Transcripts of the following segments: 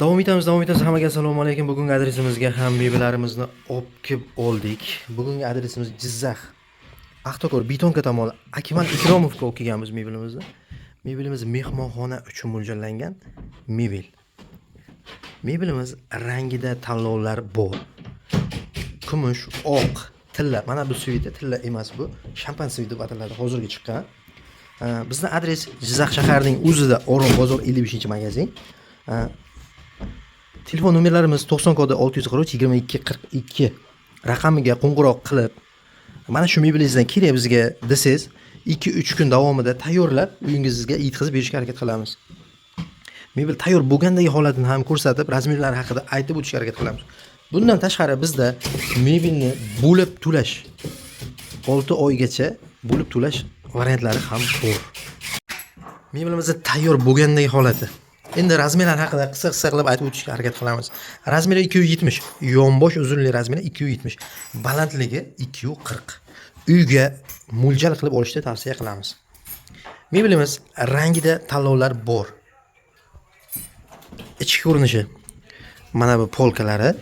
Davom etamiz, davom etamiz. Hammaga assalomu alaykum. Bugungi adresimizga ham mebellarimizni olib kelib oldik. Bugungi adresimiz Jizzax. Paxtakor Betonka tomoni Akmal Ikromovga olib kelganmiz mebelimizni. Mebelimiz mehmonxona uchun mo'ljallangan mebel. Mebelimiz rangida tanlovlar bor. Kumush, oq, tilla. Mana bu цвет i tilla emas bu. Shampan цвет i deb ataladi, hozirgi chiqqan. Bizni adres Jizzax shaharining o'zida, Orom bozor 55-magazin. Telefon nomerlarimiz 90 kodi 643 22 42 raqamiga qo'ng'iroq qilib, mana shu mebelingizdan kerak bizga desangiz, 2-3 kun davomida tayyorlab uyingizga yetkazib berishga harakat qilamiz. Mebel tayyor bo'lgandagi holatini ham ko'rsatib, razmerlari haqida aytib o'tishga harakat qilamiz. Bundan tashqari bizda mebelni bo'lib to'lash, 6 oygacha bo'lib to'lash variantlari ham bor. Mebelimizni tayyor bo'lgandagi holati. Endi razmerlar haqida qisqa-qisqa qilib aytib o'tishga harakat qilamiz. Razmeri 270, yonbosh uzunlik razmeri 270, balandligi 240. Uyga mo'ljal qilib olishni tavsiya qilamiz. Mebelimiz rangida tanlovlar bor. Ichki ko'rinishi. Mana bu polkalari.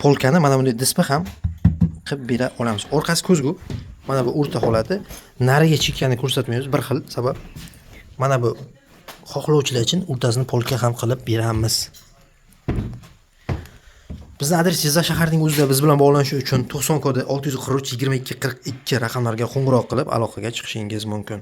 Polkani mana bunday dispa ham qilib bera olamiz. Orqasi ko'zgu. Mana bu o'rta holati. Nariga chekkani ko'rsatmaymiz bir xil sabab. Mana bu xohlovchilar uchun o'rtasini polka ham qilib beramiz. Bizni adres Jizzax shaharining o'zida. Biz bilan bog'lanish uchun 90 kodi 643 22 42 raqamlarga qo'ng'iroq qilib aloqaga chiqishingiz mumkin.